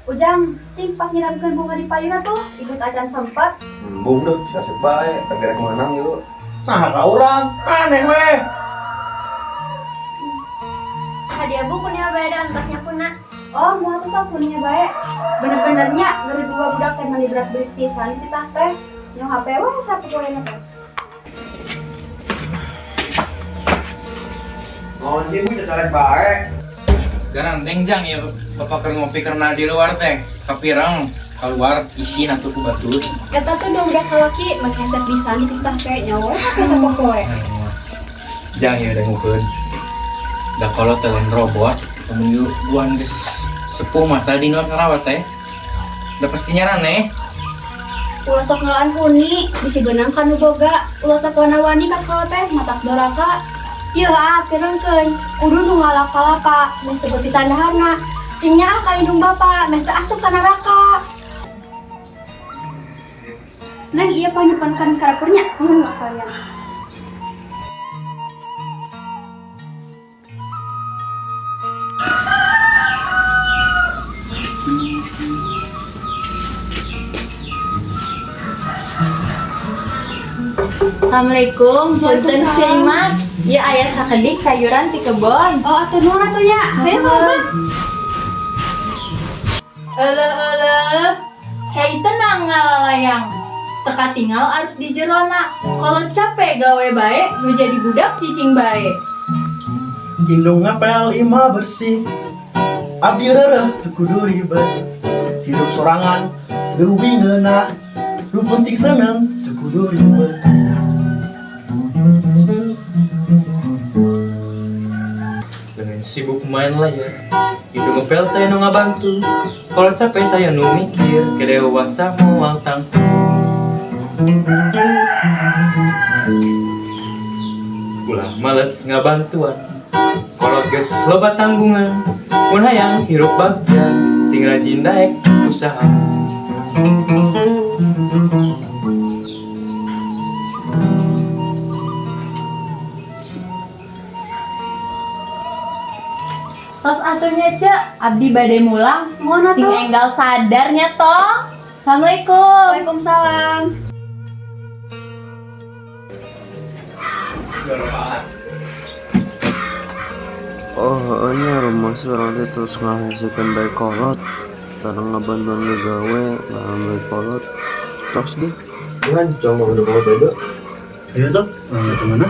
Ujang, cing pak nyiramkeun bunga di payuna tuh, ikut acan sempat. Embung deh, si Asep bae, tapi rek menang yuk. Nah, ka urang aneh weh. Hadiah bu kuning bae dan tasnya kuna. Oh, mau tuh sok kuningnya bae. Bener-benernya dari dua budak teh mani berat berit pisan titah teh. Nyong HP weh sapopoena teh. Naon sih bu cacarek bae. Garanteng jang ya bapak keur ngopi karena di luar teh kapirang keluar isin atuh ku batur. Eta tuh dua budak kalaki mengheset pisan di titah teh nyawa HP sapopoe. Jang ya udah ngukeun. Da kolot teh lain robot, lamun yuk buan geus sepuh masa di luar ngarawat teh. Udah pasti nyaraneh. Ulah sok ngelaan huni, bisi beunang ka nu boga. Ulah sok wana-wani ka kolot teh matak doraka. Yeuh ah pirengkeun. Kudu nu ngalapa-lapa meh sebut pisan daharna. Sing nyaah ka indung bapa meh teu asup ka neraka. Neng iya panyepankan ka dapurnya, nggak sekalian. Assalamualaikum, punten Waalaikumsalam. Ceu Imas. Ieu aya sakedik sayuran ti kebon. Oh, atuh nuhun atuh nya. Hayu mah. Eleuh eleuh. Cai tenang ngalalayang. Teka tinggal arus di jerona. Kalau capek gawe bae, nu jadi budak cicing bae. Indung ngapel imah bersih. Abdi reureuh teu kudu ribet. Hidup sorangan leuwih ngeunah. Nu penting seneng teu kudu ribet. Dengan sibuk main layar, hidup ngepel teh nu ngabantu. Kalau capek teh nu mikir, ke dewasa moal tangtu. Ulah males ngabantuan, kolot geus loba tanggungan. Mun hayang hirup bagja, sing rajin daek usaha. Tos atunya Ceu, abdi bade mulang. Nuhun Sing atuh. enggal sadarnya tong. Assalamualaikum. Waalaikumsalam. Oh, heeh nya rumah surang teh terus ngahesekeun bae kolot. Tara ngabantuan gawe, ngambil kolot. Terus deh. Kan coba udah kolot beda. Ayo tuh, kemana?